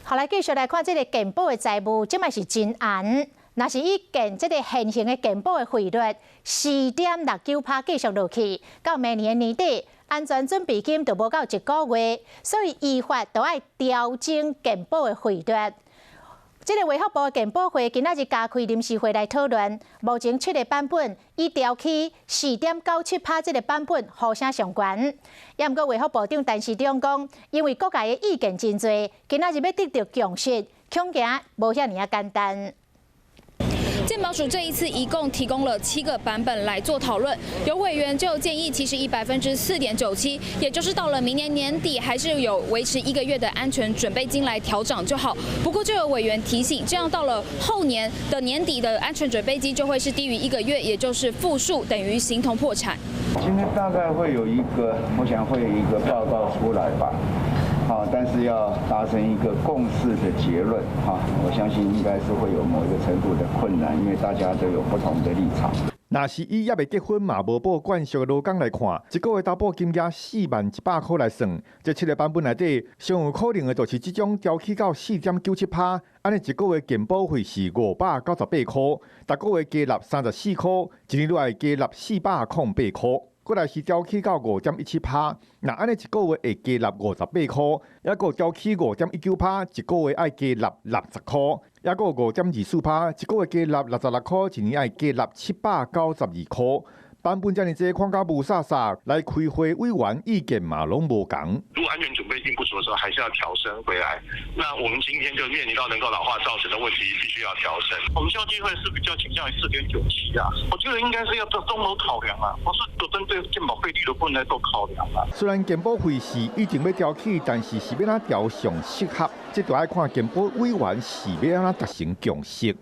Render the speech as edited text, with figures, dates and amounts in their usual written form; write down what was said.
好，來繼續來看這个健保的債務，這擺是真絚。若是以現這个現行的健保的費率4.69趴繼續落去，到明年的年底，安全準備金就無夠一個月，所以依法都愛調整健保的費率。這个衛福部的健保會今仔日加開臨時會來討論，目前七个版本以調起4.97趴這个版本呼聲上懸。也毋過衛福部長陳時中講，因為各界的意見真濟，今仔日欲得著共識，恐驚無遐爾仔簡單。健保署這一次一共提供了七個版本來做討論，有委員就建議，其實以4.97%，也就是到了明年年底，還是有維持一個月的安全準備金來調漲就好。不過就有委員提醒，這樣到了後年的年底的安全準備金就會是低於一個月，也就是負數，等於形同破產。今天大概會有一個，我想會有一個報告出來吧。好，但是要達成一個共識的結論，哈，我相信應該是會有某一個程度的困難，因為大家都有不同的立場。若是以猶未結婚嘛無報慣俗的勞工來看，一個月投保金額40,100箍來算，這七个版本內底，上有可能的就是這種調起到4.97趴，按呢一個月健保費是598箍，逐個月加納34箍，一年落來加納408箍。過來是調起到5.17趴，若按呢一個月會加納58箍，抑閣調起5.19趴，一個月愛加納60箍，抑閣5.24趴，一個月加納66箍，一年愛加納792箍。版本遮爾濟，看甲霧煞煞，來開會委員意見嘛攏無仝。如果安全準備金不足的時候，還是要調升回來。那我們今天就面臨到人口老化造成的問題，必須要調升。我們消基會是比較傾向於4.97啊，我覺得應該是要做綜合考量啊，不是都針對健保費率的部分來做考量啊。雖然健保費是一定欲調起，但是是欲按怎調上適合，這就愛看健保委員是欲按怎達成共識。